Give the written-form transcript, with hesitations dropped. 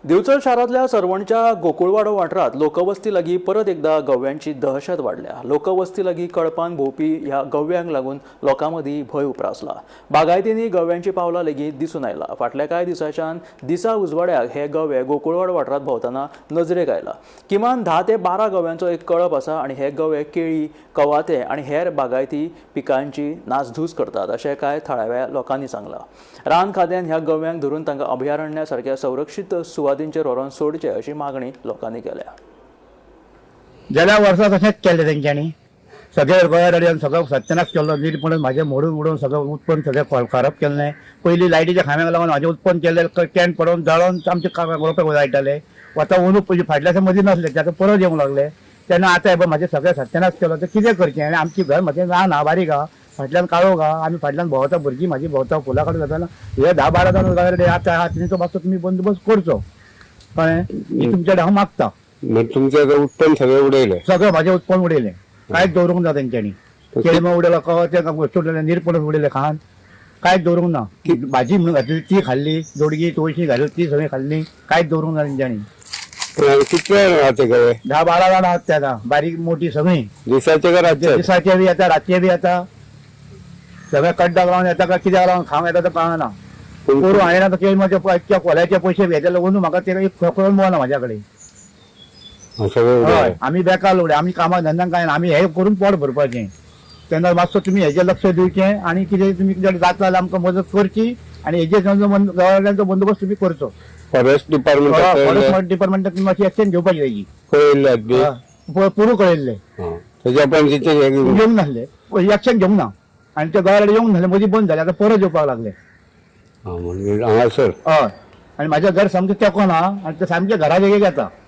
दिवचल शारांतल्या सरवणच्या गोकुळवाडो वाठारांत लोकवस्ती लागीं परत एकदा गव्यांची दहशत वाडल्या. लोकवस्ती लागीं कळपान भोंवपी ह्या गव्यांक लागून लोकां मदीं भंय उप्रासला. बागायतींनी गव्यांची पावलां लेगीत दिसून आयला. फाटल्या कांय दिसांच्यान दिसा उजवाड्याक हे गवे गोकुळवाडो वाठारांत भोंवतना नजरेक आयला. किमान 10 ते 12 गव्यांचो एक कळप आसा आनी हे गवे केळी, कवाथे आनी हेर बागायती पिकांची नासधूस करतात अशें कांय थळाव्या लोकांनी सांगलां. रान खात्यान ह्या गव्यांक धरून तांकां अभयारण्या सारक्या संरक्षीत सुवातींचेर व्हरून सोडचे अशी मागणी लोकांनी केल्या. गेल्या वर्सा तशेंच केलें तेंच्यांनी. सगळे गोंयार सगळो सत्यानाश केल्लो. नीर पडून म्हाजें मोडून उडोवन सगळें उत्पन्न सगळें खराब केल्लें. पयलीं लायटीच्या खांब्याक लागून म्हाजें उत्पन्न केल्लें can पडोवन जळोन आमचे रोपे जाळटाले. आतां अंदू पयलीं फाटल्या वर्सा मदीं नासले, ते आतां परत येवंक लागले. तेन्ना आतां हे पळय म्हाजें सगळें सत्यानाश केलो. तें कितें करचें? आनी आमचें घर म्हाजें रान आहा, बारीक आहा, फाटल्यान काळोख आहा. आमी फाटल्यान भोंवता, भुरगीं म्हाजी भोंवता, फुलां काडून जाताना हे 10-12 जाण आतां आहा तेंचो मातसो तुमी बंदोबस्त करचो, कळ्ळें? ही तुमच्या कडेन हांव मागता. मग तुमचं आता उत्पन्न सगळं उडयलं? सगळें म्हाजें उत्पन्न उडयलें, कांयच दवरूंक ना तेंच्यांनी. केळमा उडयलो, कवाथे उडयलें, निरपणस उडयलें खान, कांयच दवरूंक ना. भाजी म्हणून घातली ती खाल्ली, दोडगी तुळशी घातली ती सगळी खाल्ली, कांयच दवरूंक ना तेंच्यांनी. पण आता किती जण राहते गवे? 10-12 जाण आहात ते आतां, बारीक मोठी सगळीं. दिसाचे का रातचे? दिसाचे बी येता, रातचे बी येता. सगळे कड्डाक लावन येता काय कित्याक लावन खावंक येता तें कळना. पोरूं हांवें आतां केळमाचे इतक्या कोल्याचे पयशे घेतले, अंदू म्हाका ते एक कळून ना म्हाज्या कडेन. सगळं हय. उडयलं. आमी बेकार लोक, आमी कामां धंद्याक कांय ना, आमी हे करून पोट भरपाचें. तेन्ना मातसो तुमी हेजेर लक्ष दिवचें आनी कितें तुमी कितें जाता जाल्यार आमकां मदत करची आनी हेजेर गव्हर्नमेंटाचो बंदोबस्त तुमी करचो. फॉरेस्ट डिपार्टमेंट फॉरेस्ट डिपार्टमेंटाक तुमी मातशी एक्शन घेवपाची तेजी. कळयल्ले बी? पुरो कळयल्ले. त्याच्या पण तिथे येवंक नासले, एक्शन घेवंक ना आनी ते गोंयार येवंक नासले, मदीं बंद जाले, आतां परत येवपाक लागले. म्हणजे हांगासर? हय, आनी म्हाजें घर सामकें तेंकोन आहा आनी ते सामकें घरा देगेक येता.